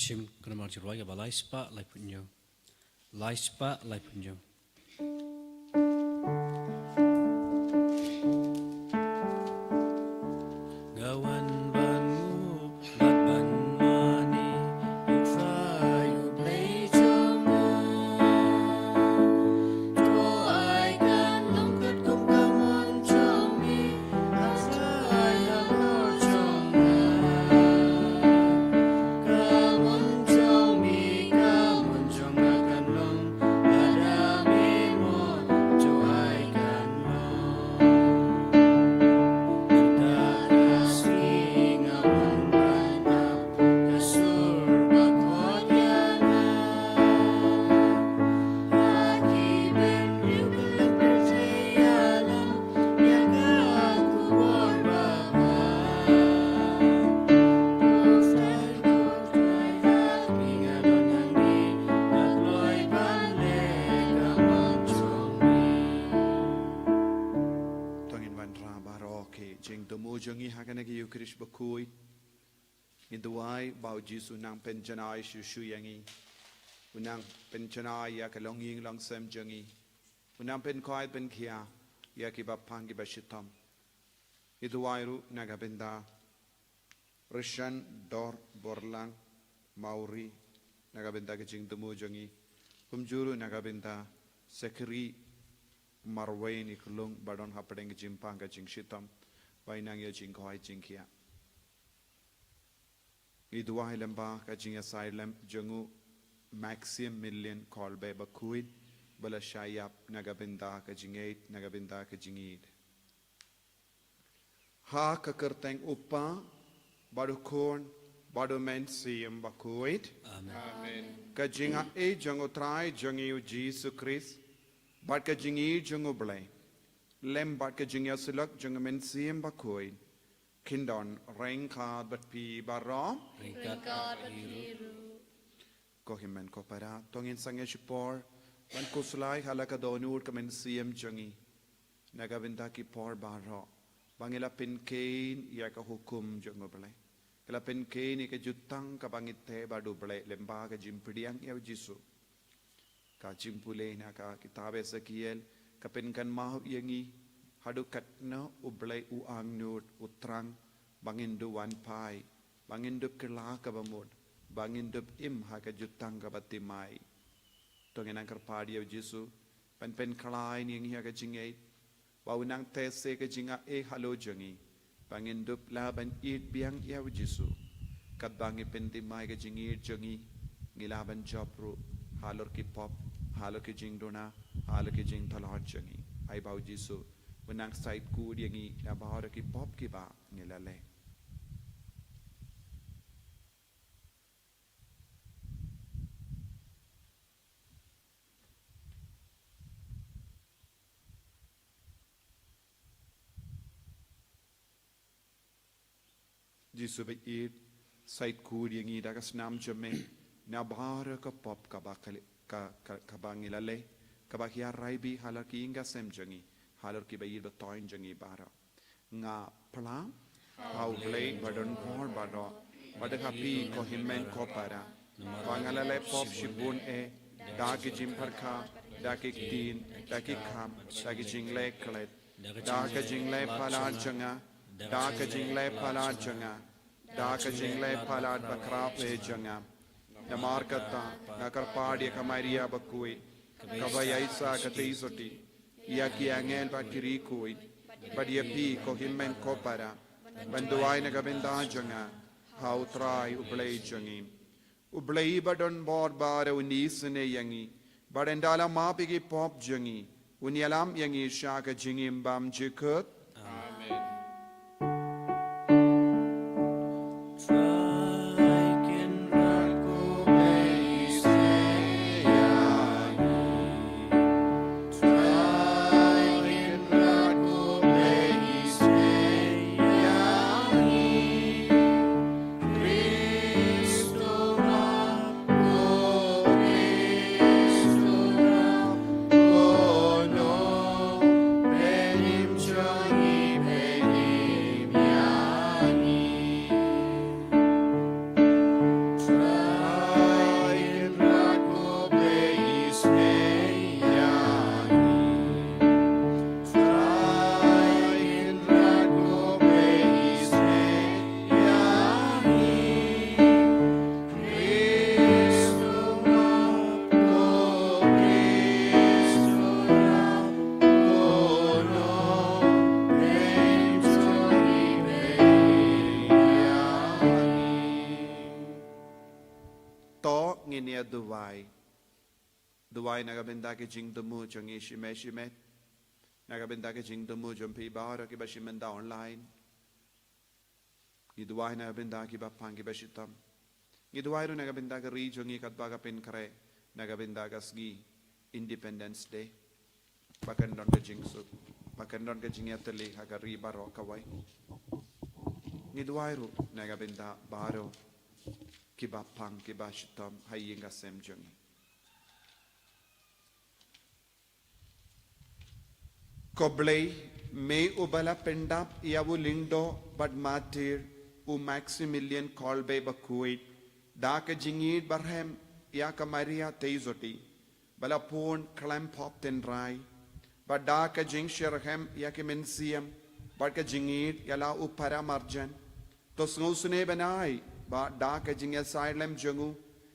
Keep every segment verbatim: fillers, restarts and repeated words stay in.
Shim ka namar jingrwai kaba lai spah laiphew hynñiew. Lai spah laiphew hynñiew. Nga wan ban nguh bad ban mane ïa U Trai U Blei jong nga. To ai kan long katkum ka mon jong me. To ngin wanrah baroh ki jingthmu jong ngi ha kane ka Ïukharist bakhuid. Ngin duwai ba U Jisu un nang pynjanai shuh shuh ïa ngi. Un nang pynjanai ïa ka longïing longsem jong ngi. Un nang pynkoit pynkhiah ïa kiba pang kiba shitom. Ngi duwai ruh na ka bynta Ryshan Dor Borlang Mawrie, na ka bynta ka jingthmu jong ngi. Kumjuh ruh na ka bynta Sekri Marwei Niklung ba don hapdeng ka jingpang ka jingshitom, ba in nang ïoh jingkoit jingkhiah. Ngi duwai lyngba ka jingïasaid lem jong u Maxim Million Kolbe bakhuid, ba la shah ïap na ka bynta ka jingngeit, na ka bynta ka jingïeid. Ha ka kyrteng U Kpa, bad U Khun, bad U Mynsiem Bakhuid. Amen. Amen. Ka jingaiei jong U Trai jong ngi U Jisu Khrist, bad ka jingïeid jong U Blei, lem bad ka jingïasyllok jong U Mynsiem Bakhuid, kin don ryngkat bad phi baroh. Ryngkat bad phi ruh. Ko hynmen ko para, to ngin sangeh shipor ban khuslai ha la ka dohnud ka mynsiem jong ngi na ka bynta ki por baroh, ba ngi la pynkheiñ ïa ka hukum jong U Blei. Ngi la pynkheiñ ïa ka jutang kaba ngi teh bad U Blei lyngba ka jingpdiang ïa U Jisu. Ka jingpule na ka kitab Esekiel ka pynkynmaw ïa ngi haduh katno U Blei u angnud, u thrang, ba ngin dup wan phai, ba ngin dup kylla kaba mut, ba ngin dup im ha ka jutang kaba thymmai. To ngin nang kyrpad ïa U Jisu ban pynkhlaiñ ïa ngi ha ka jingngeit, ba un nang teh se ka jingaiei halor jong ngi, ba ngin dup lah ban ïeit biang ïa U Jisu. Katba ngi pynthymmai ka jingïeit jong ngi, ngi lah ban jop ruh halor ki pop, halor ki jingduna, halor ki jingtlot jong ngi. Ai ba U Jisu un nang said kut ïa ngi na baroh ki pop kiba ngi la leh. Jisu ba ïeit, said kut ïa ngi da ka snam jong me na baroh ka pop kaba ka, ka, ka, kaba ngi la leh, kaba hiar rai bha halor ki ïing ki sem jong ngi, halor kiba ïeit ba thoiñ jong ngi baroh. Nga phla ha U Blei ba don bor baroh, bad ha phi ko hynmen ko para, ba nga la leh pop shibun eh, da ki jingpyrkhat, da ki ktien, da ki kam, da ki jingleh klet, da ka jingleh palat jong nga, da ka jingleh palat jong nga, da ka jingleh palat ba khraw eh jong nga. Namar kata nga kyrpad ïa ka Maria bakhuid, kaba ïaishah katei sotti, ïa ki angel bad ki riewkhuid, bad ïa phi ko hynmen ko para, ban duwai na ka bynta jong nga ha U Trai U Blei jong ngi. U Blei ba don bor baroh un isynei ïa ngi, bad un da la map ïa ki pop jong ngi, un ïalam ïa ngi sha ka jingim bymjukut. Amen. Ngin ïa duwai. Duwai na ka bynta ki jingthmu jong ngi shimet shimet. Na ka bynta ki jingthmu jong phi baroh kiba shim bynta online. Ngi duwai na ka bynta kiba pang kiba shitom. Ngi duwai ruh na ka bynta ka ri jong ngi katba ka pynkhreh na ka bynta ka sngi Independence Day. Ba kan don ka jingsuk, ba kan don ka jingïatylli ha ka ri baroh kawei. Ngi duwai ruh na ka bynta baroh kiba pang kiba shitom ha ïing ha sem jong ngi. Ko Blei, me uba la pyndap ïa u lyngdoh bad martyr u Maximilian Kolbe bakhuid, da ka jingïeit barhem ïa ka Maria Theisotti, ba la pun khlem pop tynrai, bad da ka jingshitrhem ïa ki mynsiem bad ka jingïeit ïa la u para marjan. To sngewsynei ban ai ba da ka jingïasaid lem jong u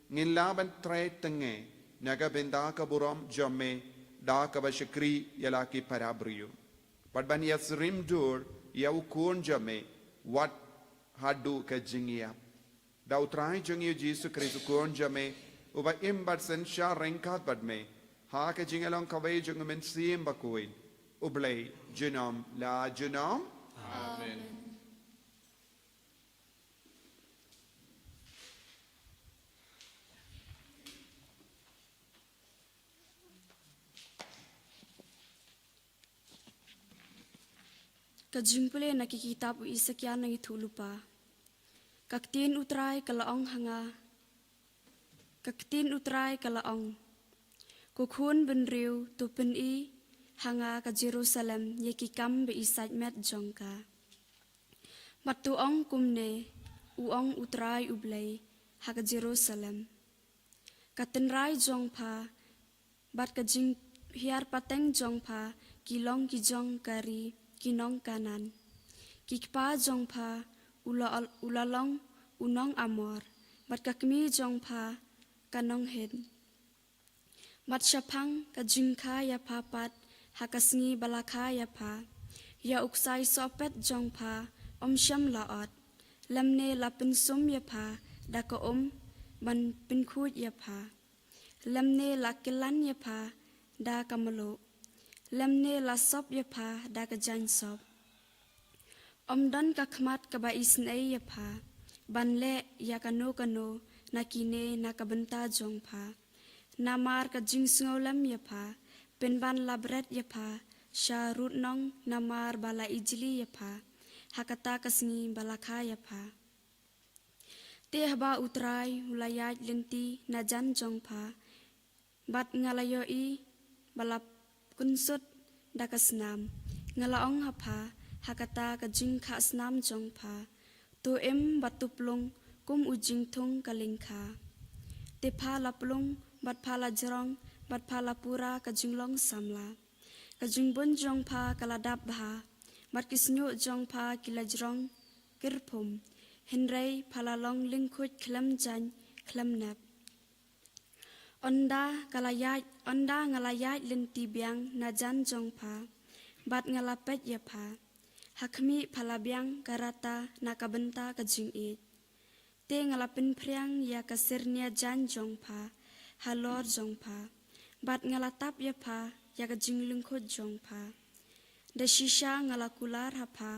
ngin lah ban trei tyngai na ka bynta ka burom jong me da kaba shakri ïa la ki para briew. Bad ban ïasyriem dur ïa u Khun jong me wat haduh ka jingïap. Da U Trai jong ngi U Jisu Khrist U Khun jong me, uba im bad synshar ryngkat bad me ha ka jingïalong kawei jong U Mynsiem Bakhuid, U Blei junom la junom. Amen. Ka jingpule na ki kitab u Isakia na ngi thuh lypa. Ka ktien U Trai ka la ong ha nga. Ka ktien U Trai ka la ong. Ko khun bynriew, to pyni ha nga ka Jerusalem ïa ki kam ba i sait met jong ka. Bad to ong kumne, u ong U Trai U Blei, ha ka Jerusalem. Ka tynrai jong pha bad ka jinghiar pateng jong pha ki long ki jong ka ri ki nong Kanaan. Ki kpa jong pha u la, u la long u nong Amor, bad ka kmie jong pha ka nong Hit. Bad shaphang ka jingkha ïa pha pat ha ka sngi ba la kha ïa pha, ïa u ksai sohpet jong pha ym shym la ot. Lymne la pynsum ïa pha da ka um ban pynkhuid ïa pha. Lymne la kyllan ïa pha da ka mluh. Lymne la sop ïa pha da ka jaiñ sop. Ym don ka khmat kaba isynei ïa pha ban leh ïa kano kano na kine na ka bynta jong pha. Namar ka jingsngewlem ïa pha, pynban la bret ïa pha sha rud nong namar ba la ijli ïa pha ha kata ka sngi ba la kha ïa pha. Te haba U Trai u la ïaid lynti na jan jong pha, bad nga la ïohi ba la kynsut da ka snam, nga la ong ha pha, ha kata ka jingkhah snam jong pha, to im bad to plung kum u jingthung ka lyngkha. Te pha la plung bad pha la jrong bad pha la pura ka jinglong samla. Ka jingbun jong pha ka la dap bha, bad ki shñiuh jong pha ki la jrong kyrphum, hynrei pha la long lyngkhuid khlem jaiñ khlem nep. Ynda ka la ïaid, ynda nga la ïaid lynti biang na jan jong pha, bad nga la peit ïa pha. Ha khmih pha la biang ka rta na ka bynta ka jingïeit. Te nga la pynphriang ïa ka syrnia jaiñ jong pha halor jong pha, bad nga la tap ïa pha ïa ka jinglyngkhuid jong pha. Da shisha nga la kular ha pha,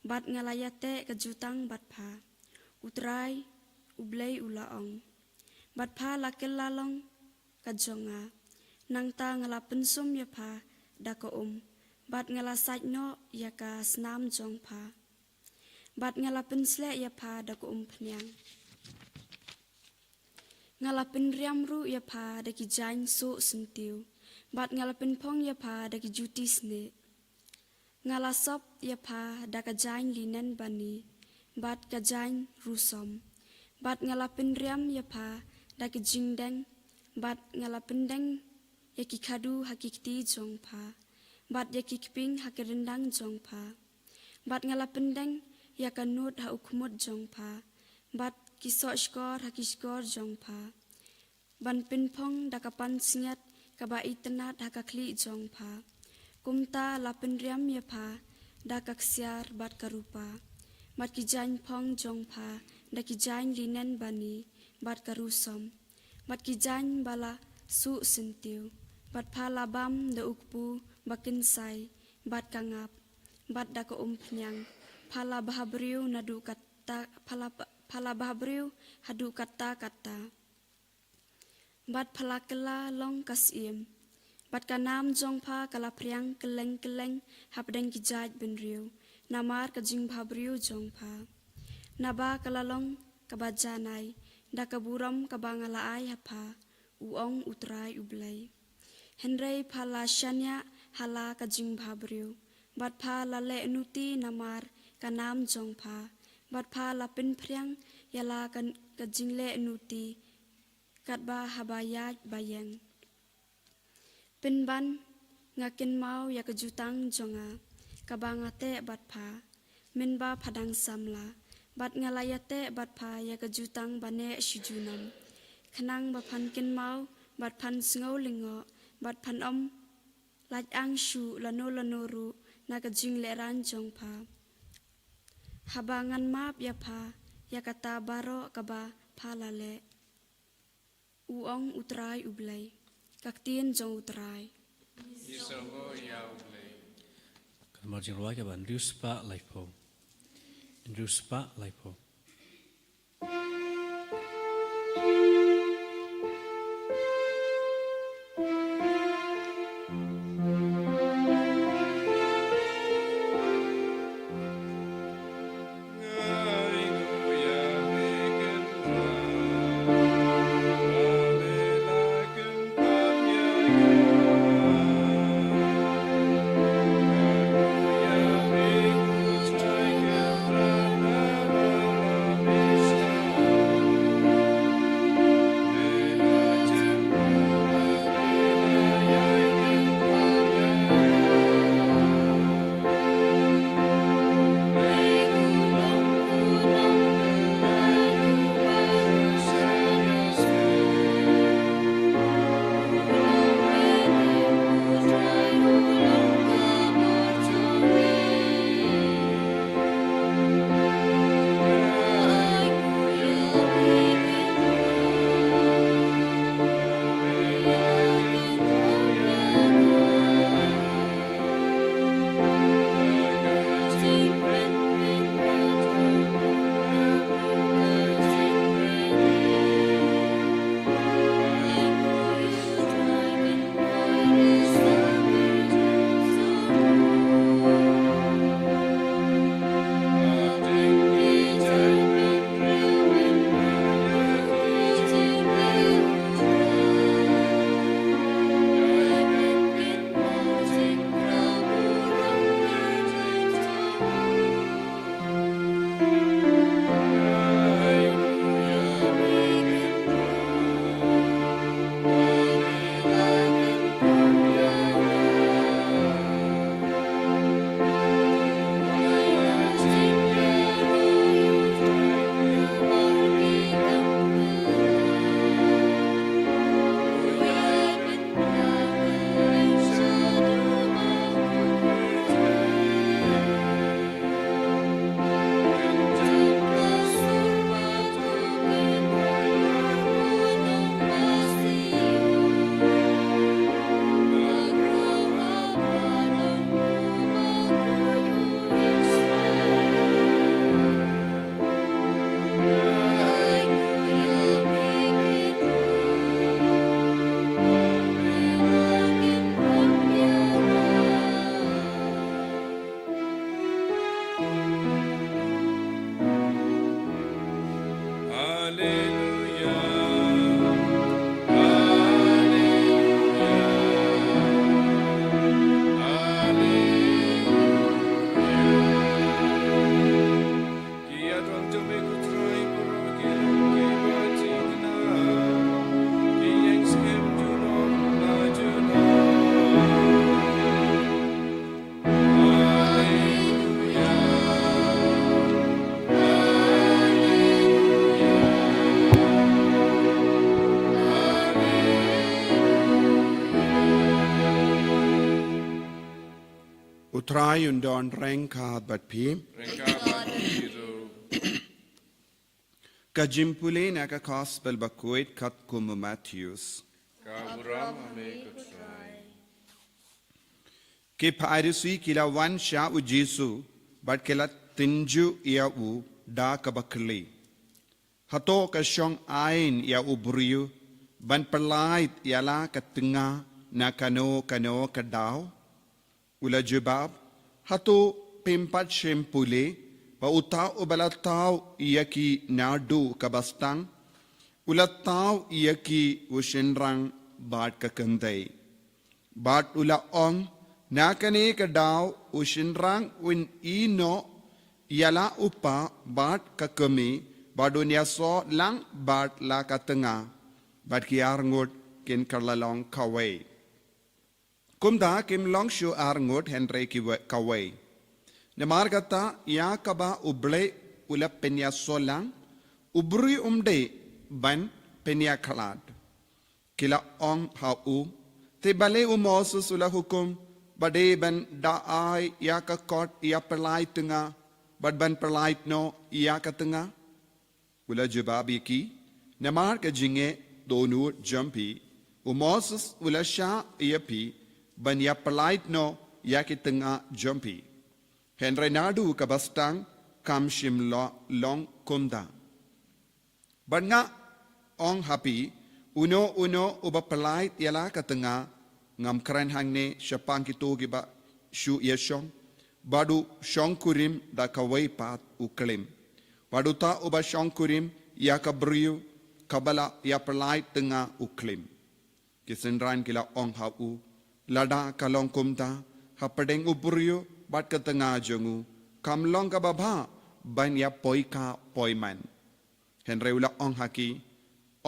bad nga la ïateh ka jutang bad pha, U Trai U Blei u la ong. Bad pha la kylla long ka jong nga. Nangta nga la pynsum ïa pha da ka um, bad nga la sait noh ïa ka snam jong pha. Bad nga la pynsleh ïa pha da ka umphniang. Nga la pynriam ruh ïa pha da ki jaiñ suh syntiew, bad nga la pynphong ïa pha da ki juti snieh. Nga la sop ïa pha da ka jaiñ linen bani, bad ka jaiñ rusom. Bad nga la pynriam ïa pha da ki jingdeng, bad nga la pyndeng ïa ki khadu ha ki kti jong pha, bad ïa ki kpieng ha ki ryndang jong pha. Bad nga la pyndeng ïa ka nud ha u khmut jong pha, bad ki soh shkor ha ki shkor jong pha. Ban pynphong da ka pansngiat kaba itynnad ha ka khlieh jong pha. Kumta la pynriam ïa pha da ka ksiar bad ka rupa, bad ki jaiñ phong jong pha da ki jaiñ linen bani bad ka rusom. bad ki jaiñ ba la suh syntiew, bad pha la bam da u kpu ba kynsai bad ka ngap, bad da ka umphniang, pha la bha briew naduh katta, pha la, pha la bha briew haduh katta katta. Bad pha la kylla long ka syiem, bad ka nam jong pha ka la phriang kylleng kylleng hapdeng ki jaid bynriew, namar ka jingbha briew jong pha. Naba ka la long kaba janai da ka burom kaba nga la ai ha pha, u ong U Trai U Blei. Hynrei pha la shaniah ha la ka jingbha briew, bad pha la leh nuti namar ka nam jong pha, bad pha la pynphriang ïa la ka, ka jingleh nuti katba haba ïaid ba ïeng. Pynban nga kynmaw ïa ka jutang jong nga kaba nga teh bad pha, mynba pha dang samla, bad nga la ïateh bad pha ïa ka jutang ba neh shi junom, khnang ba phan kynmaw bad phan sngew lyngngoh, bad phan ym lait ang shuh lano lano ruh na ka jinglehraiñ jong pha, haba ngan map ïa pha ïa kata baroh kaba pha la leh, u ong U Trai U Blei. Ka ktien jong U Trai. Ngi sngewbha ïa U Blei. Ka Mar Jingrwai kaba hynriew spah laiphew. Hynriew spah laiphew. Alleluia. Alleluia. Alleluia. Ki ïadon jong me ko Trai, baroh ki long kiba jingkyrkhu, ki ïeng skhem junom la junom. Alleluia. Alleluia. Alleluia. U Trai un don ryngkat bad phi. Ryngkat bad phi ruh. Ka jingpule na ka Gospel bakhuid katkum u Mathaios. Ka burom ha me ko Trai. Ki Pharisi ki la wan sha u Jisu bad ki la tynjuh ïa u da kaba kylli, hato ka shong aiñ ïa u briew ban pyllait ïa la ka tnga na kano kano ka daw? U la jubab, hato phim pat shym pule ba uta uba la thaw ïa ki naduh kaba sdang u la thaw ïa ki u shynrang bad ka kynthei? Bad u la ong, na kane ka daw u shynrang un ïehnoh ïa la u kpa bad ka kmie, bad un ïasoh lang bad la ka tnga, bad ki arngut kin kylla long kawei. Kumta kim long shuh arngut hynrei ki we-, kawei. Namar kata ïa kaba U Blei u la pynïasoh lang, u briew um dei ban pynïakhlad. Ki la ong ha u, te balei u Moses u la hukum ba dei ban da ai ïa ka kot ïa pyllait tnga bad ban pyllait noh ïa ka tnga? U la jubab ïa ki, namar ka jingeh dohnud jong phi, u Moses u la shah ïa phi ban ïa pyllait noh ïa ki tnga jong phi, hynrei naduh kaba sdang kam shym la long kumta. Bad nga ong ha phi, uno uno uba pyllait ïa la ka tnga, ngam kren hangne shaphang kito kiba shu ïashong, bad u shongkurim da kawei pat u klim, bad uta uba shongkurim ïa ka briew kaba la ïa pyllait tnga u klim. Ki synran ki la ong ha u, lada ka long kumta, hapdeng u briew bad ka tnga jong u kam long kaba bha ban ïa poikha poiman. Hynrei u la ong ha ki,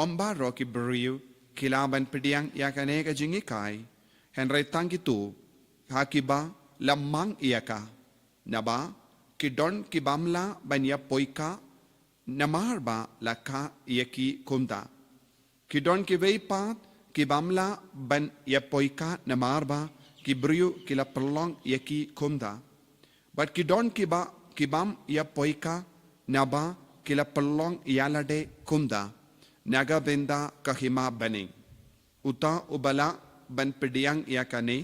ym baroh ki briew ki lah ban pdiang ïa kane ka jinghikai, hynrei tang kito ha kiba la mang ïa ka. Naba ki don ki bym lah ban ïa poikha namar ba la kha ïa ki kumta. Ki don kiwei pat ki bym lah ban ïa poikha namar ba ki briew ki la pynlong ïa ki kumta. Bad ki don kiba ki bym ïa poikha naba ki la pynlong ïa lade kumta. Na ka bynta ka hima bneng, uta uba lah ban pdiang ïa kane,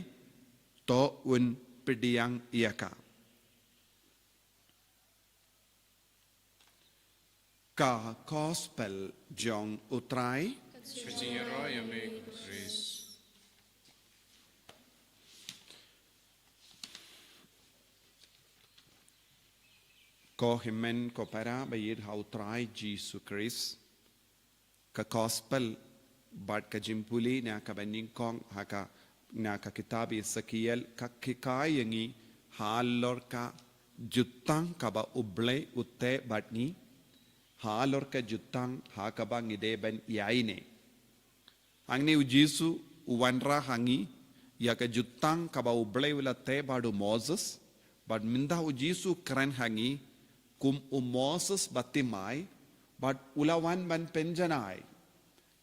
to un pdiang ïa ka. Ka Gospel jong U Trai. Ka jingïaroh ïa me ko Khrist. Ko hynmen ko para ba ïeit ha U Trai Jisu Khrist. Ka Gospel bad ka jingpule na kaba nyngkong ha ka, na ka kitab Esekiel ka hikai ïa ngi halor ka jutang kaba U Blei u teh bad ngi, halor ka jutang ha kaba ngi dei ban ïaineh. Hangne U Jisu u wanrah ha ngi ïa ka jutang kaba U Blei u la teh bad u Moses, bad mynta U Jisu u kren ha ngi kum u Moses ba thymmai, bad u la wan ban pynjanai.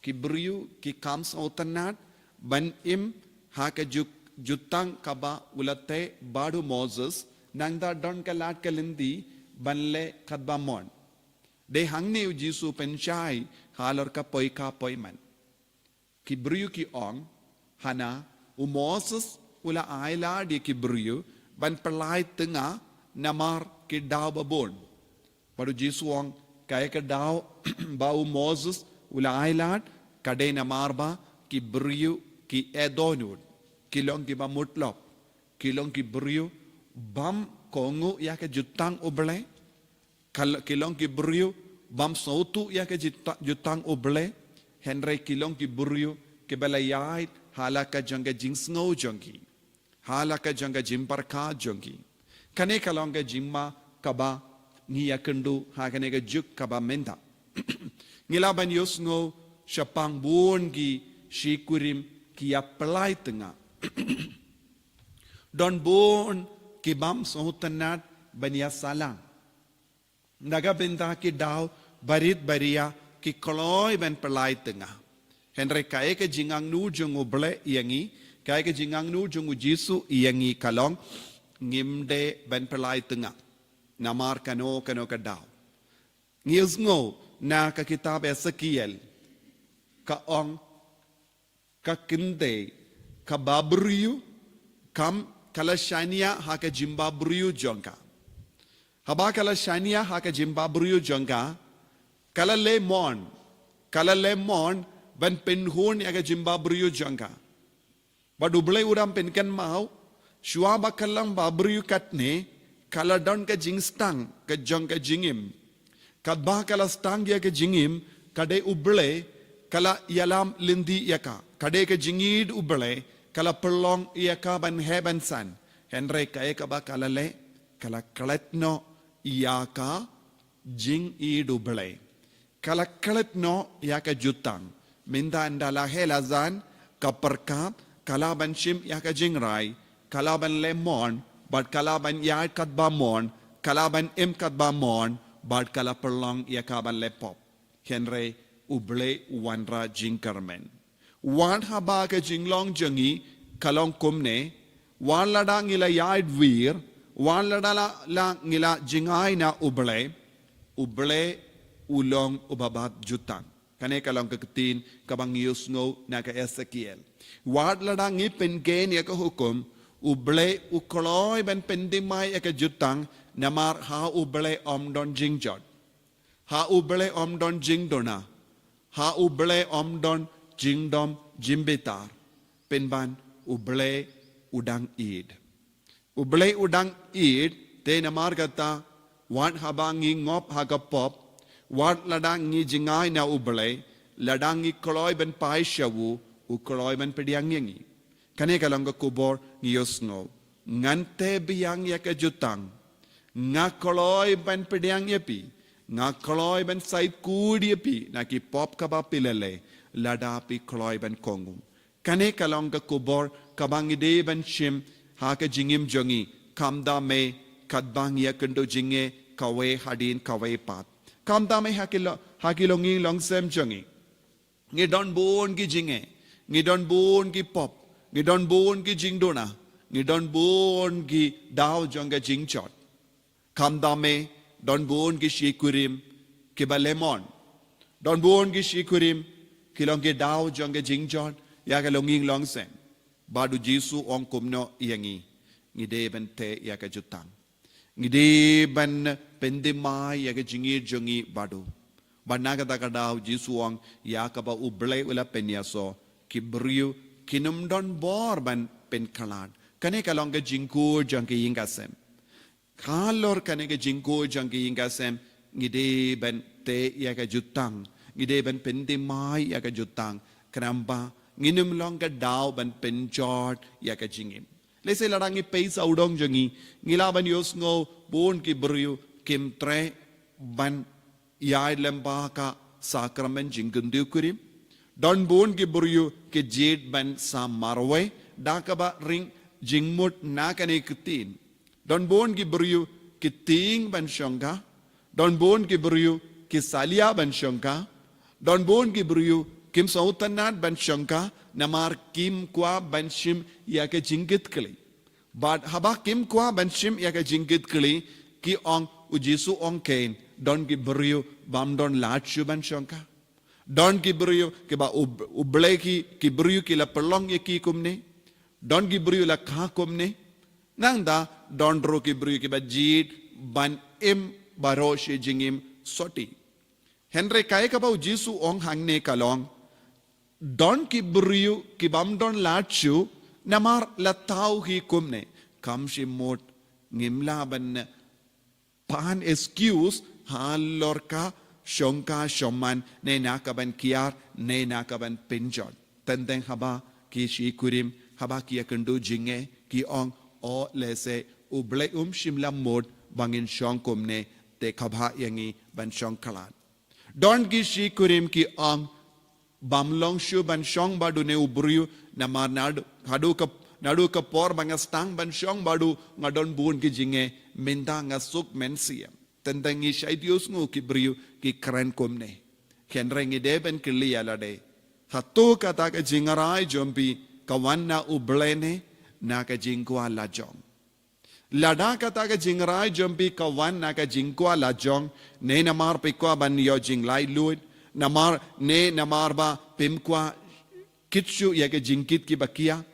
Ki briew ki kham sngewtynnad ban im ha ka ju-, jutang kaba u la teh bad u Moses, nangta don ka lad ka lynti ban leh katba mon. Dei hangne U Jisu u pynshai halor ka poikha poiman. Ki briew ki ong, hana u Moses u la ailad ïa ki briew ban pyllait tnga namar ki daw ba bun. Bad U Jisu u ong, kaei ka daw ba u Moses u la ailad, ka dei namar ba ki briew ki ïeh dohnud, ki long kiba mutlop, ki long ki briew bym kohnguh ïa ka jutang U Blei. Ka l-, ki long ki briew bym sngewthuh ïa ka jita-, jutang U Blei, hynrei ki long ki briew kiba la ïaid ha la ka jong ka jingsngew jong ki, ha la ka jong ka jingpyrkhat jong ki. Kane ka long ka jingma kaba ngi ïakynduh ha kane ka juk kaba mynta. Ngi lah ban ïohsngew shaphang bun ki shikurim ki ïa pyllait tnga. Don bun ki bym sngewtynnad ban ïa sahlang. Na ka bynta ki daw barit baria ki kloi ban pyllait tnga. Hynrei kaei ka jingangnud jong U Blei ïa ngi, kaei ka jingangnud jong U Jisu ïa ngi ka long, ngim dei ban pyllait tnga namar kano kano ka daw. Ngi ïohsngew Na ka kitab Ezekiel, ka ong, ka kynthei kaba briew, kam, ka la shaniah ha ka jingbabriew jong ka. Haba ka la shaniah ha ka jingbabriew jong ka, ka la leh mon, ka la leh mon ban pynhun ïa ka jingbabriew jong ka. Bad U Blei u dang pynkynmaw, shuwa ba ka long babriew katne, ka la don ka jingstad ka jong ka jingim. Katba ka la stad ïa ka jingim, ka dei U Blei ka la ïalam lynti ïa ka. Ka dei ka jingïeid U Blei ka la pynlong ïa ka ban heh ban san. Hynrei kaei kaba ka la leh, ka la klet noh ïa ka jingïeid U Blei. Ka la klet noh ïa ka jutang. Mynta ynda la heh la san, ka pyrkhat, ka lah ban shim ïa ka jingrai, ka lah ban leh mon, bad ka lah ban ïaid katba mon, ka lah ban im katba mon, bad ka la pynlong ïa ka ban leh pop. Hynrei U Blei u wanrah jingkyrmen. Wat haba ka jinglong jong ngi ka long kumne, wat lada ngi la ïaid wir, wat lada la, la ngi la jngai na U Blei, U Blei u long uba bat jutang. Kane ka long ka ktien kaba ngi ïohsngew na ka Ezekiel. Wat lada ngi pynkheiñ ïa ka hukum, U Blei u kloi ban pynthymmai ïa ka jutang, namar ha U Blei ym don jingjot. Ha U Blei ym don jingduna. Ha U Blei ym don jingdom jingbitar. Pynban U Blei u dang ïeid. U Blei u dang ïeid, te namar kata, wat haba ngi ngop ha ka pop, wat lada ngi jngai na U Blei, lada ngi kloi ban phai sha u, u kloi ban pdiang ïa ngi. Kane ka long ka khubor ngi ïohsngew. Ngan teh biang ïa ka jutang. Nga kloi ban pdiang ïa phi. Nga kloi ban said kut ïa phi na ki pop kaba phi la leh, lada phi kloi ban kohnguh. Kane ka long ka khubor kaba ngi dei ban shim ha ka jingim jong ngi. Kham da mei katba ngi ïakynduh jingeh kawei hadien kawei pat. Kham da mei ha ki lo-, ha ki longïing longsem jong ngi. Ngi don bun ki jingeh, ngi don bun ki pop, ngi don bun ki jingduna, ngi don bun ki daw jong ka jingjot. Kham da mei, don bun ki shi kurim kiba leh mon. Don bun ki shi kurim ki long ki daw jong ka jingjot ïa ka longïing longsem. Bad U Jisu u ong kumno ïa ngi? Ngi dei ban teh ïa ka jutang. Ngi dei ban pynthymmai ïa ka jingïeid jong ngi bad u. Bad na kata ka daw U Jisu u ong ïa kaba U Blei u la pynïasoh, ki briew kin ym don bor ban pynkhlad. Kane ka long ka jingkut jong ka ïing ka sem. Halor kane ka jingkut jong ka ïing ka sem, ngi dei ban teh ïa ka jutang, ngi dei ban pynthymmai ïa ka jutang, khnang ba ngin ym long ka daw ban pynjot ïa ka jingim. Lehse lada ngi peit sawdong jong ngi, ngi lah ban ïohsngew bun ki briew kim treh ban ïaid lyngba ka sakramen jingkyntiew kurim. Don bun ki briew ki jied ban sam marwei da kaba ring jingmut na kane ka ktien. Don bun ki briew ki tieng ban shongkha. Don bun ki briew ki salia ban shongkha. Don bun ki briew kim sngewtynnad ban shongkha namar kim kwah ban shim ïa ka jingkitkhlieh. Bad haba kim kwah ban shim ïa ka jingkitkhlieh, ki ong, U Jisu u ong kein, don ki briew bym don lad shuh ban shongkha. Don ki briew kiba U-, U Blei ki, ki briew ki la pynlong ïa ki kumne. Don ki briew la kha kumne. Nangta don ruh ki briew kiba jied ban im baroh shi jingim sotti. Hynrei kaei kaba U Jisu u ong hangne ka long, don ki briew ki bym don lad shuh namar la thaw hi kumne. Kam shym mut ngim lah ban pan excuse halor ka shongkha shoman ne na ka ban kiar ne na ka ban pynjot. Teng teng haba ki shi kurim, haba ki ïakynduh jingeh, ki ong, o lehse U Blei um shym la mut ba ngin shong kumne, te kaba bha ïa ngi ban shong khlad. Don ki shi kurim ki ong, bym long shuh ban shong bad une u briew namar naduh, haduh ka, naduh ka por ba nga sdang ban shong bad u nga don bun ki jingeh, mynta nga suk mynsiem. Teng teng ngi shait ïohsngew ki briew ki kren kumne. Hynrei ngi dei ban kylli ïa lade, hato kata ka jingrai jong phi ka wan na U Blei ne na ka jingkwah lajong? Lada kata ka jingrai jong phi ka wan na ka jingkwah lajong, ne namar phi kwah ban ïoh jinglaitluid, namar, ne namar ba phim kwah kit shuh ïa ka jingkit kiba khia,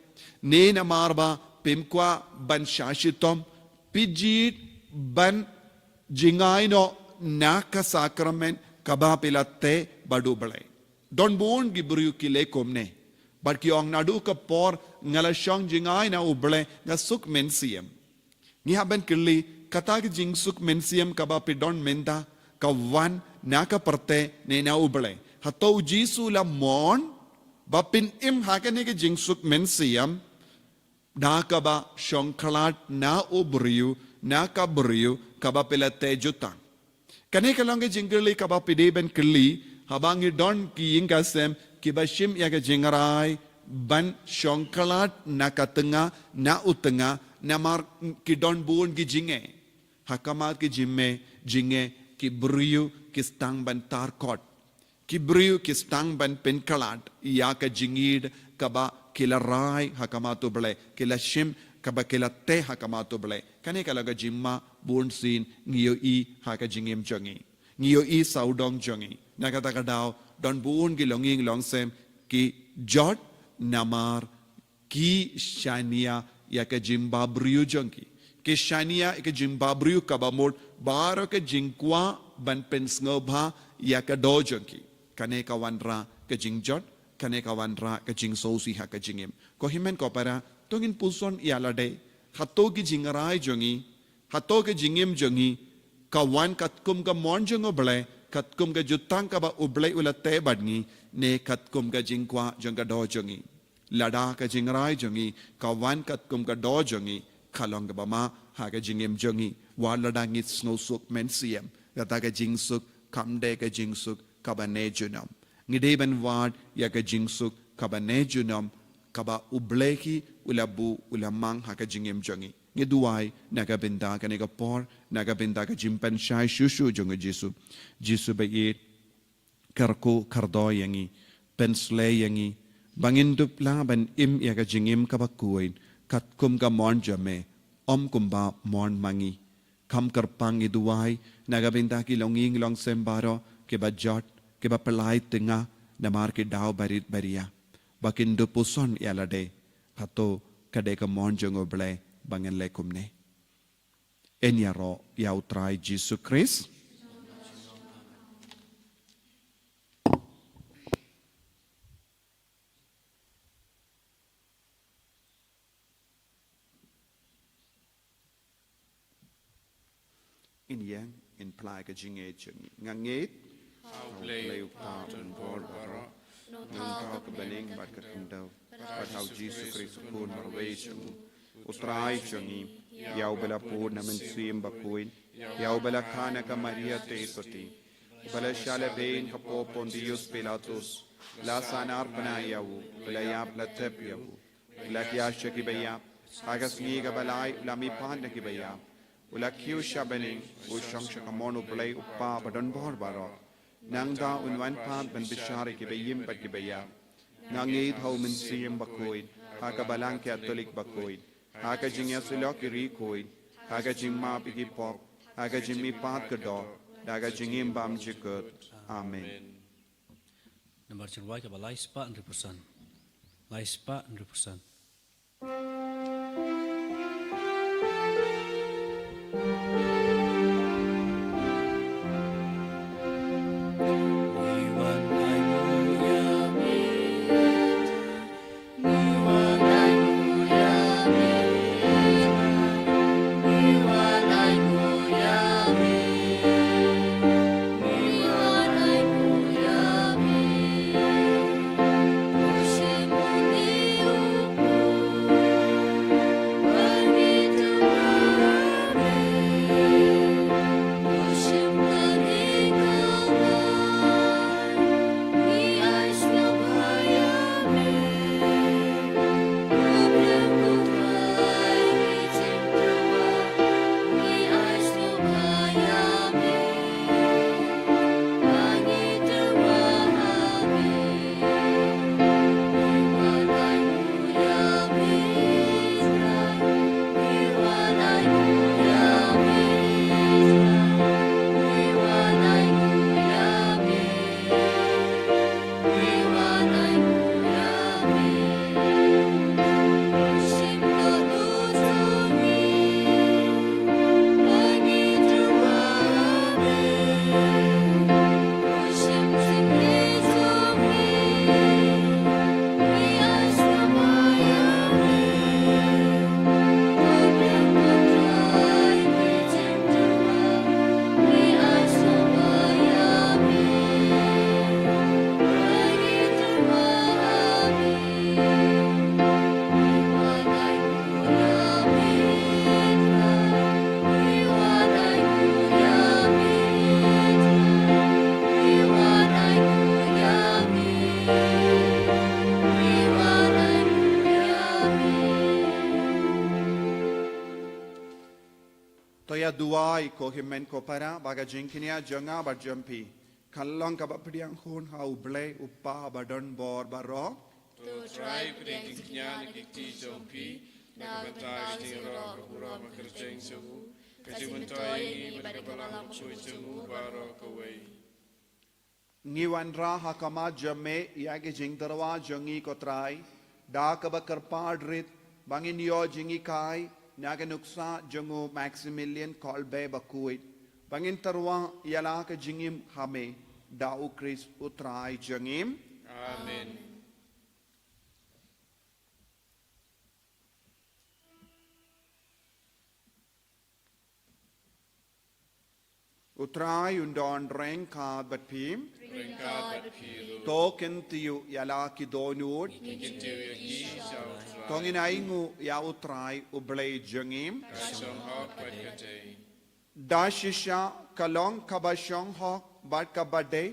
ne namar ba phim kwah ban shah shitom, phi jied ban jngai noh na ka sakramen kaba phi la teh bad U Blei. Don bun ki briew ki leh kumne. Bad ki ong, naduh ka por nga la shong jngai na U Blei nga suk mynsiem. Ngi hap ban kylli, kata ka jingsuk mynsiem kaba phi don mynta, ka wan na ka pyrthei ne na U Blei? Hato U Jisu u la mon ba phin im ha kane ka jingsuk mynsiem da kaba shong khlad na u briew, na ka briew kaba phi la teh jutang? Kane ka long ka jingkylli kaba phi dei ban kylli haba ngi don ki ïing ka sem kiba shim ïa ka jingrai ban shong khlad na ka tnga, na u tnga, namar ki don bun ki jingeh. Ha khmat ki jingeh, jingeh, ki briew ki sdang ban tar kot. Ki briew ki sdang ban pynkhlad ïa ka jingïeid kaba ki la rai ha khmat U Blei, ki la shim kaba ki la teh ha khmat U Blei. Kane ka long ka jingma bunsien ngi ïohi ha ka jingim jong ngi. Ngi ïohi sawdong jong ngi. Na kata ka daw, don bun ki longïing longsem ki jot namar ki shaniah ïa ka jingbabriew jong ki. Ki shaniah ïa ka jingbabriew kaba mut baroh ka jingkwah ban pynsngewbha ïa ka doh jong ki. Kane ka wanrah ka jingjot, kane ka wanrah ka jingsngewsih ha ka jingim. Ko hynmen ko para, to ngin puson ïa lade. Hato ki jingrai jong ngi, hato ka jingim jong ngi ka wan katkum ka mon jong U Blei, katkum ka jutang kaba U Blei u la teh bad ngi, ne katkum ka jingkwah jong ka doh jong ngi? Lada ka jingrai jong ngi ka wan katkum ka doh jong ngi, ka long kaba ma ha ka jingim jong ngi. Wat lada ngi sngewsuk mynsiem, kata ka jingsuk kam dei ka jingsuk kaba ne junom. Ngi dei ban wad ïa ka jingsuk kaba ne junom, kaba U Blei hi u la buh, u la mang ha ka jingim jong ngi. Ngi duwai na ka bynta kane ka por, na ka bynta ka jingpynshai shuh shuh jong U Jisu. Jisu ba ïeit, kyrkhu kyrdoh ïa ngi, pynsleh ïa ngi ba ngin dup lah ban im ïa ka jingim kaba khuid katkum ka mon jong me, ym kumba mon ma ngi. Kham kyrpang ngi duwai na ka bynta ki longïing longsem baroh kiba jot, kiba pynlait tnga namar ki daw barit baria, ba kin dup puson ïa lade, hato ka dei ka mon jong U Blei ba ngin leh kumne? Yn ïaroh ïa U Trai Jisu Khrist. Ngin ïeng, ngin phla ïa ka jingngeit jong ngi. Nga ngeit ha U Blei U Kpa donbor baroh, u nongthaw ka bneng bad ka khyndew, bad ha U Jisu Khrist U Khun marwei jong U, U Trai jong ngi, ïa uba la bud na Mynsiem Bakhuid, ïa uba la kha na ka Maria Theisotti, uba la shah lehbeiñ hapoh Pontius Pilatus, la sahnarphna ïa u, u la ïap, la thep ïa u, u la thiah sha kiba ïap, ha ka sngi kaba lai u la mihpat na kiba ïap, u la kiew sha bneng, u shong sha ka mon U Blei U Kpa badonbor baroh. Nangta un wan pat ban bishar ïa kiba im bad kiba ïap. Nga ngeit ha U Mynsiem Bakhuid, ha ka Balang Katholik bakhuid, ha ka jingïasyllok ïa ki riewkhuid, ha ka jingmap ïa ki pop, ha ka jingmihpat ka doh, da ka jingim bym jukut. Amen. Namar jingrwai kaba lai spah hynriewphew san. Lai spah hynriewphew san. Duwai ko hynmen ko para, ba ka jingkñia jong nga bad jong phi kan long kaba pdiang hun ha U Blei U Kpa badonbor baroh. To Trai pdiang jingkñia na ki kti jong phi, na ka bynta ka jingïaroh ka burom ha ka kyrteng jong u, ka jingmyntoi ïa ngi bad ka balang bakhuid jong u baroh kawei. Ngi wanrah ha khmat jong me ïa ki jingtyrwa jong ngi ko Trai, da kaba kyrpad rit ba ngin ïoh jinghikai na ka nuksa jong u Maximilian Kolbe bakhuid, ba ngin tyrwa ïa la ka jingim ha me, da U Khrist U Trai jong ngi. Amen. U Trai un don ryngkat bad phi. Ryngkat bad phi ruh. To kyntiew ïa la ki dohnud. Ngi kyntiew ïa ki sha U Trai. To ngin ainguh ïa U Trai U Blei jong ngi. Ka shong hok bad ka dei. Da shisha ka long kaba shong hok bad kaba dei,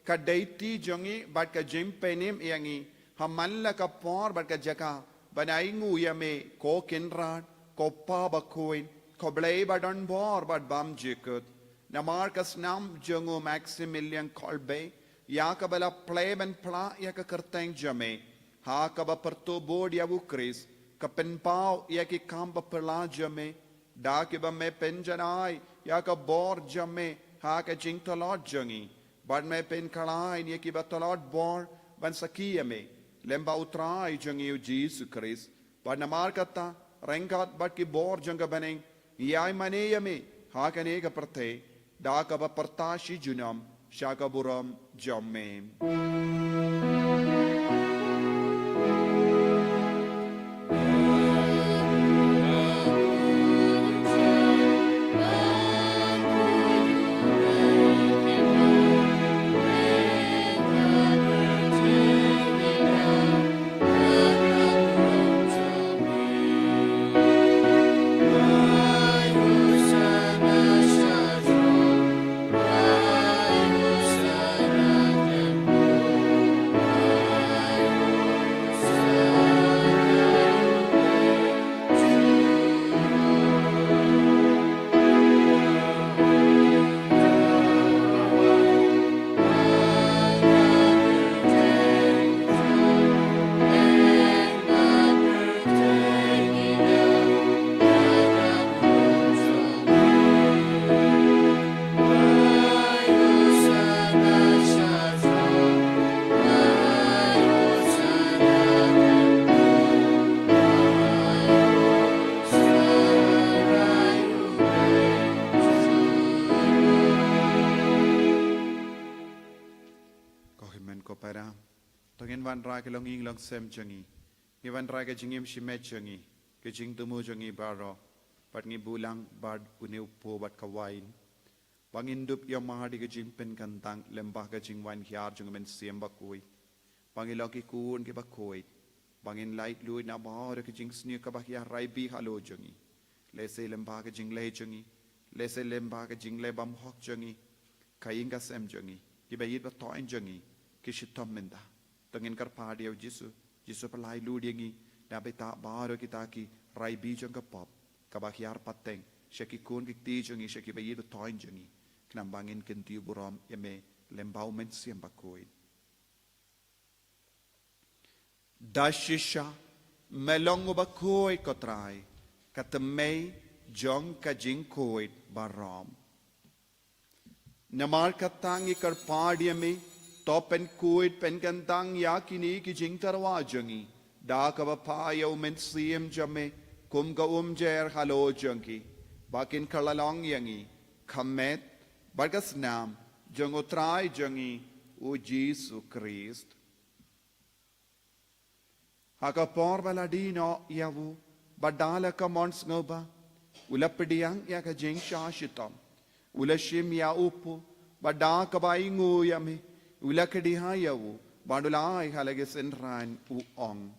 ka dei ti jong ngi bad ka jingpynim ïa ngi ha man la ka por bad ka jaka, ban ainguh ïa me ko Kynrad, ko Kpa bakhuid, ko Blei badonbor bad bymjukut. Namar ka snam jong u Maximilian Kolbe, ïa kaba la plie ban phla ïa ka kyrteng jong me, ha kaba pyrtuh bud ïa U Khrist, ka pynpaw ïa ki kam baphylla jong me, da kiba me pynjanai ïa ka bor jong me ha ka jingtlot jong ngi, bad me pynkhlaiñ ïa kiba tlot bor ban sakhi ïa me, lyngba U Trai jong ngi U Jisu Khrist. Bad namar kata, ryngkat bad ki bor jong ka bneng, ngi ai mane ïa me ha kane ka pyrthei, da kaba pyrta shi junom sha ka burom jong me. Ko hynmen ko para, to ngin wanrah ka longïing longsem jong ngi. Ngi wanrah ka jingim shimet jong ngi, ka jingthmu jong ngi baroh, bad ngi buh lang bad une u pur bad ka wain, ba ngin dup ïa mar ïa ka jingpynkyntang lyngba ka jingwan hiar jong u Mynsiem Bakhuid, ba ngin long ki khun kiba khuid, ba ngin laitluid na baroh ki jingsniew kaba hiar Trai Blei halor jong ngi. Lehse lyngba ka jingleh jong ngi, lehse lyngba ka jingleh bymhok jong ngi, ka ïing ka sem jong ngi, kiba ïeit ba thoh jong ngi, ki shitom mynta. To ngin kyrpad ïa u Jisu, Jisu pyllait lut ïa ngi, na bynta baroh kita ki Trai Blei jong ka pop, kaba hiar pateng sha ki khun ki kti jong ngi, sha kiba ïeit ba thoh jong ngi, khnang ba ngin kyntiew burom ïa me lyngba u Mynsiem Bakhuid. Da shisha me long uba khuid ko Trai, ka thymmei jong ka jingkhuid baroh. Namar kata ngi kyrpad ïa me, to pynkhuid pynkyntang ïa kine ki jingtyrwa jong ngi, da kaba phah ïa u Mynsiem jong me kum ka umjer halor jong ki, ba kin kylla long ïa ngi ka met bad ka snam jong u Trai jong ngi u Jisu Khrist. Ha ka por ba la die noh ïa u, bad da la ka mon sngewbha, u la pdiang ïa ka jingshah shitom, u la shim ïa u pur, bad da kaba ainguh ïa me, u la kdiah ïa u, bad u la ai ha la ki synran, u ong: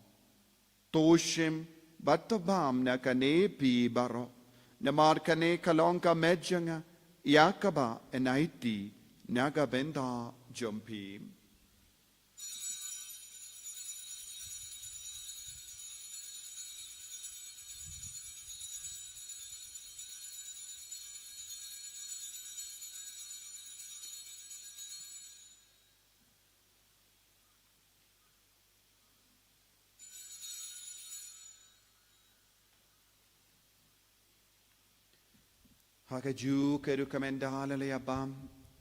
To shim bad to bam na kane phi baroh, namar kane ka long ka met jong nga, ïa kaba yn aiti na ka bynta jong phi. Ha kajuh ka rukom ynda la leit bam,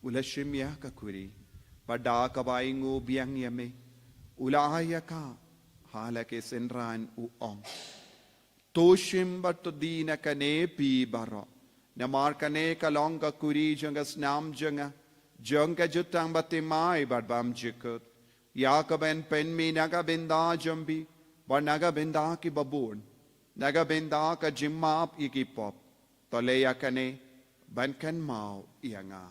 u la shim ïa ka kuri. Bad da kaba ainguh biang ïa me, u la ai ïa ka ha la ki synran, u ong: To shim bad to die na kane phi baroh. Namar kane ka long ka kuri jong ka snam jong nga, jong ka jutang bad thymmai bad bymjukut, ïa kaban pynmih na ka bynta jong phi bad na ka bynta kiba bun, na ka bynta ka jingmap ïa ki pop. To leh ïa kane ban kynmaw ïa nga.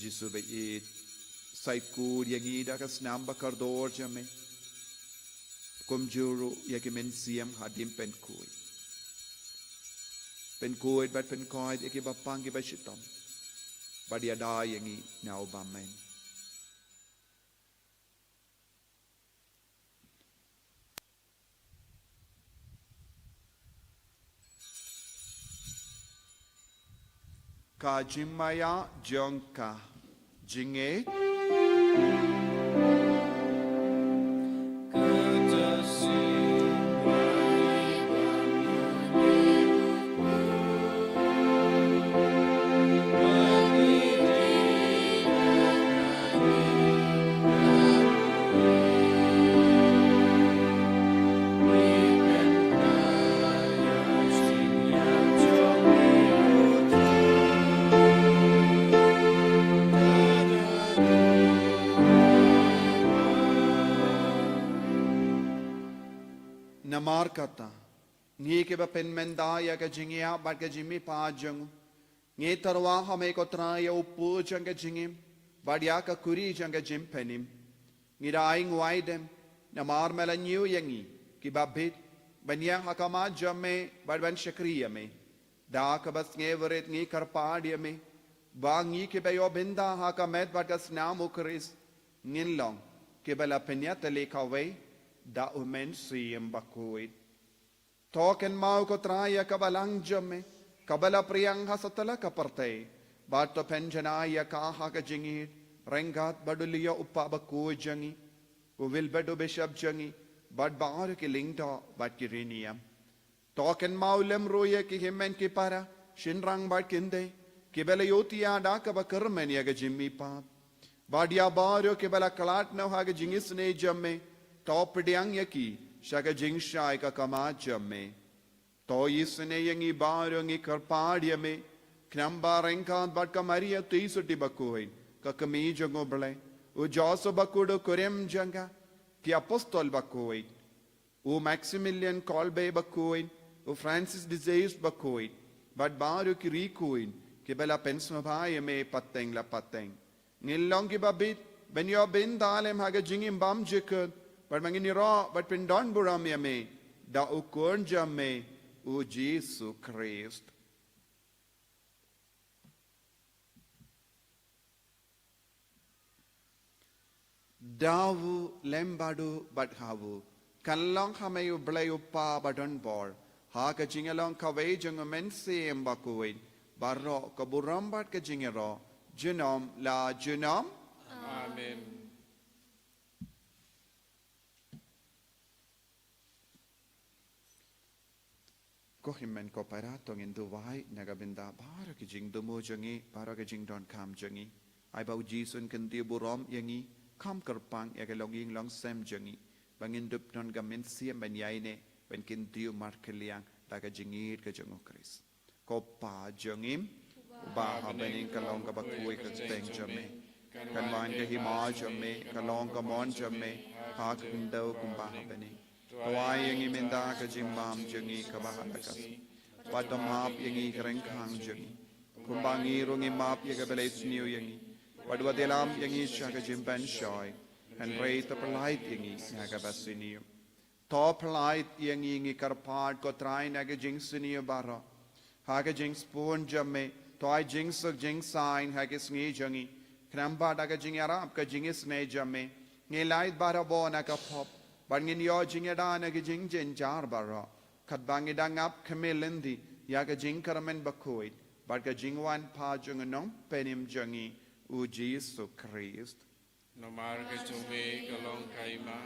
Jisu ba-ïeit, sa khuid ïa ngi da ka snam bakordor jong me, kumjuh ruh ïa ki mynsiem hadien pynkhuid. Pynkhuid bad pynkoit ïa kiba pang kiba shitom, bad ïada ïa ngi na u bymman. Ka jingmaïa jong ka jingngeit. Namar kata, ngi kiba pynmynta ïa ka jingïap bad ka jingmihpat jong u, ngi tyrwa ha me ko Trai ïa u pud jong ka jingim bad ïa ka kuri jong ka jingpynim. Ngi da ai nguh ïa me namar me la ñiew ïa ngi kiba bit ban ïeng ha khmat jong me bad ban shakri ïa me. Da kaba sngewrit ngi kyrpad ïa me ba ngi kiba ïoh bynta ha ka met bad ka snam u Khrist ngin long kiba la pynïatylli kawei da u Mynsiem Bakhuid. To kynmaw ko Trai ïa ka balang jong me kaba la pdiang ha satlak ka pyrthei, bad to pynjanai ïa ka ha ka jingïeit ryngkat bad u Leo u Kpa Bakhuid jong ngi, u Wilbert u Bishop jong ngi, bad baroh ki lyngdoh bad ki riewniam. To kynmaw lem ruh ïa ki hynmen ki para, shynrang bad kynthei, kiba la ïohthiah da kaba kyrmen ïa ka jingmihpat. Bad ïa baroh kiba la khlad noh ha ka jingisynei jong me, to pdiang ïa ki sha ka jingshai ka khmat jong me. To isynei ïa ngi baroh, ngi kyrpad ïa me, khnang ba ryngkat bad ka Maria Theisotti Bakhuid, ka Kmie jong u Blei, u Joseph Bakhuid u kurim jong ka, ki Apostol Bakhuid, u Maximilian Kolbe Bakhuid, u Francis de Sales Bakhuid, bad baroh ki riewkhuid kiba la pynsngewbha ïa me pateng la pateng. Ngin long kiba bit ban ïoh bynta lem ha ka jingim bymjukut bad ba ngin ïaroh bad pyndonburom ïa me da u Khun jong me, u Jisu Khrist. Da u lem bad u bad ha u, kan long ha me u Blei u Kpa badonbor, ha ka jingïalong kawei jong u Mynsiem Bakhuid, baroh ka burom bad ka jingïaroh junom la junom. Amen. Ko hynmen ko para, to ngin duwai na ka bynta baroh ki jingthmu jong ngi, baroh ki jingdonkam jong ngi. Ai ba u Jisu un kyntiew burom ïa ngi, kham kyrpang ïa ka longïing longsem jong ngi, ba ngin dup don ka mynsiem ban ïaineh, ban kyntiew markylliang da ka jingïeit ka jong u Khrist. Ko Pa jong ngi uba ha bneng, ka long kaba khuid ka kyrteng jong me. Kan wan ka hima jong me, ka long ka mon jong me ha ka khyndew kumba ha bneng. To ai ïa ngi mynta ka jingbam jong ngi kaba ha la ka sngi. Bad to map ïa ngi ki ryngkang jong ngi, kumba ngi ruh ngi map ïa kiba la isniew ïa ngi. Bad wat ïalam ïa ngi sha ka jingpynshoi, hynrei to pyllait ïa ngi na kaba sniew. To pyllait ïa ngi, ngi kyrpad ko Trai, na ka jingsniew baroh. Ha ka jingsbun jong me, to ai jingsuk jingsaiñ ha ki sngi jong ngi, khnang ba da ka jingïarap ka jingisynei jong me, ngin lait baroh bor na ka pop, bad ngin ïoh jingïada na ki jingjynjar baroh, katba ngi dang ap khmih lynti ïa ka jingkyrmen bakhuid bad ka jingwan pat jong u Nongpynim jong ngi, u Jisu Khrist. Namar ka jong me ka long ka hima,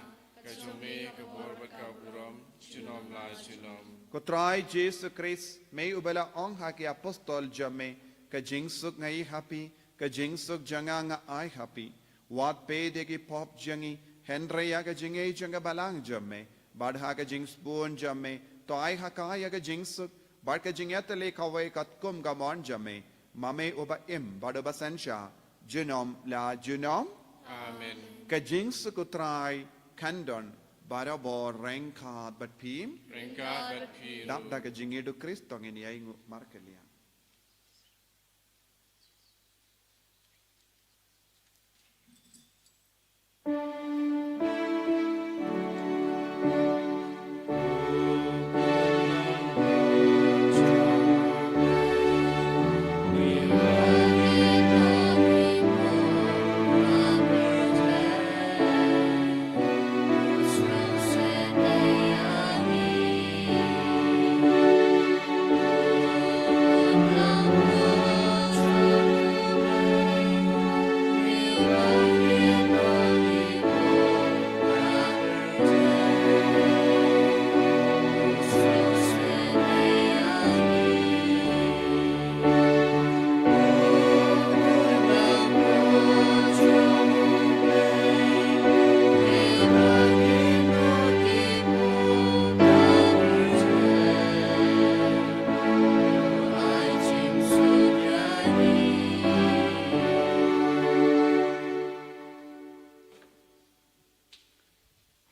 Ka jong me ka bor bad ka burom, junom la junom. Ko Trai Jisu Khrist, me uba la ong ha ki apostol jong me, ka jingsuk ngi ai ha phi, ka jingsuk jong nga nga ai ha phi. Wat peit ïa ki pop jong ngi, hynrei ïa ka jingïeit jong ka balang jong me, bad ha ka jingsbun jong me, to ai ha ka ïa ka jingsuk, bad ka jingïatylli kawei katkum ka mon jong me, ma me uba im, bad uba synshar, junom la junom. Amen. Ka jingsuk U Trai, kan don, barabor ryngkat bad phi. Ryngkat bad phi. Dap da ka jingïeit U Khrist to ngin ïai nguh markylliang.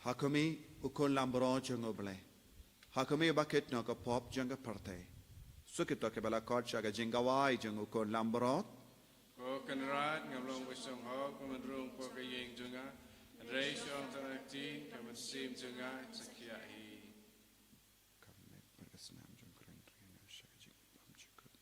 Ha khmih, u khun langbrot jong U Blei. Ha khmih, ba kit noh ka pop jong ka pyrthei. Suk ïa kito kiba la khot sha ka jingkawei jong u khun langbrot. Ko Kynrad, ngam long ba shong hok ban rung hapoh ka ïing jong nga, hynrei shu ong tang ktien, ka mynsiem jong nga in sa khiah hi. Ka met bad ka snam jong ka ryngrang sha ka jingpynjukut.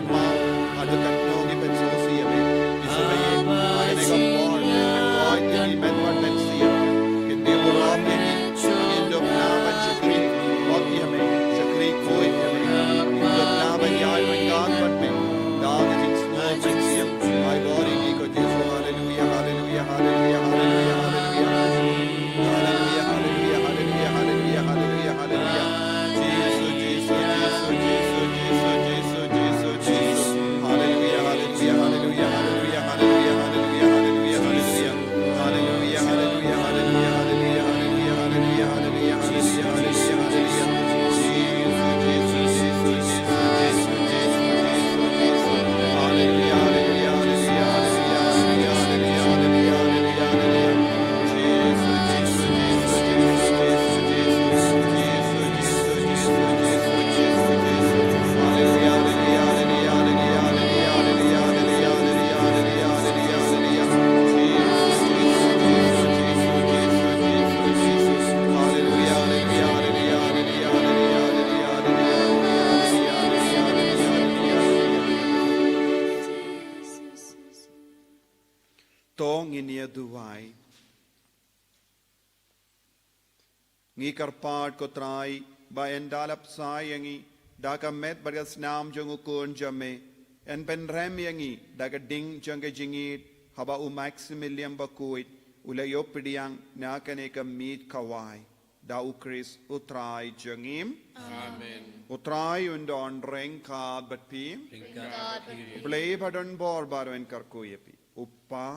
Haba kane ka por, pynwai ïa ngi met bad met siem. Kin dei burom ïa ngi, ngin ïa dup na ban shakri bok ïa me, shakri khuid ïa me. Ngin dup na ban ïaid ryngkat bad me da ka jingsngew mynsiem. Ai bor ïa ngi ko Jisu. Haleluia, haleluia, haleluia, haleluia, haleluia. Haleluia, haleluia, haleluia, haleluia, haleluia, haleluia. Jisu, Jisu, Jisu. Haleluia, haleluia, haleluia, haleluia, haleluia, haleluia, haleluia, haleluia. Haleluia, haleluia, haleluia, haleluia, haleluia, haleluia, haleluia, haleluia, haleluia. Jisu, Jisu, Jisu, Jisu, Jisu, Jisu, Jisu. Haleluia, haleluia, haleluia, haleluia, haleluia, haleluia, haleluia, haleluia. Jisu, Jisu, Jisu, Jisu, Jisu, Jisu, Jisu. To ngin ïa duwai. Ngi kyrpad ko Trai, ba yn da la bsa ïa ngi da ka met bad ka snam jong u Khun jong me, yn pynrem ïa ngi da ka ding jong ka jingïeit, haba u Maximilian Bakhuid u la ïoh pdiang na kane ka miet khawai da u Khrist u Trai jong ngi. Amen. U Trai un don ryngkat bad phi. Ryngkat bad phi. U Blei ba don bor ba un kyrkhu ïa phi. U Kpa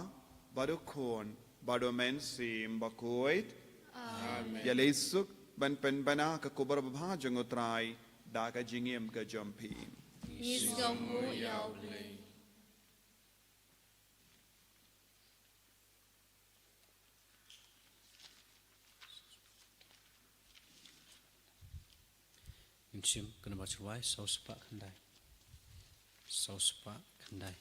bad u Khun bad u Mynsiem Bakhuid. Amen. Ïaleh suk ban pynbna ka khubor babha jong u Trai da ka jingim ka jong phi. Ngi sngewbha ïa u Blei. Ngin shim ka nambar shuwai, saw spah khyndai. Saw spah khyndai.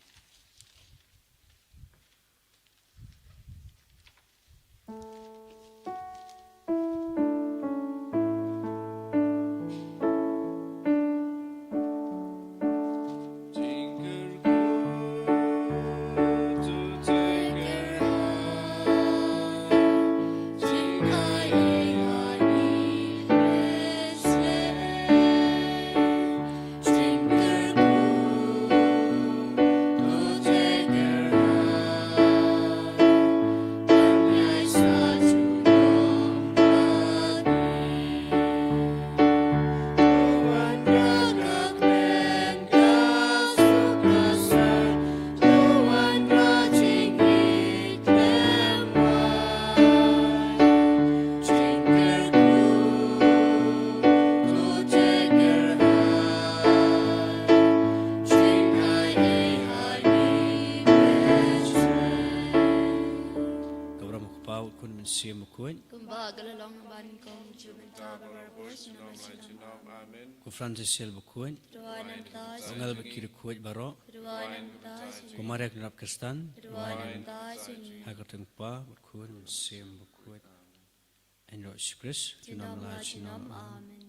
Ka burom u Kpa, u Khun, Mynsiem Bakhuid. Kumba ka la long ha ba nyngkong, mynta bad barabor, junom la junom. Amen. Ko Francis Bakhuid. Rwai na bynta jong ngi. Angel bad ki riewkhuid baroh. Rwai na bynta jong ngi. Ko Maria ka nongrap Khristan. Rwai na bynta jong ngi. Ha ka kyrteng u Kpa bad u Khun, Mynsiem Bakhuid. Amen. Ïa u Jisu Khrist. Junom la junom. Amen.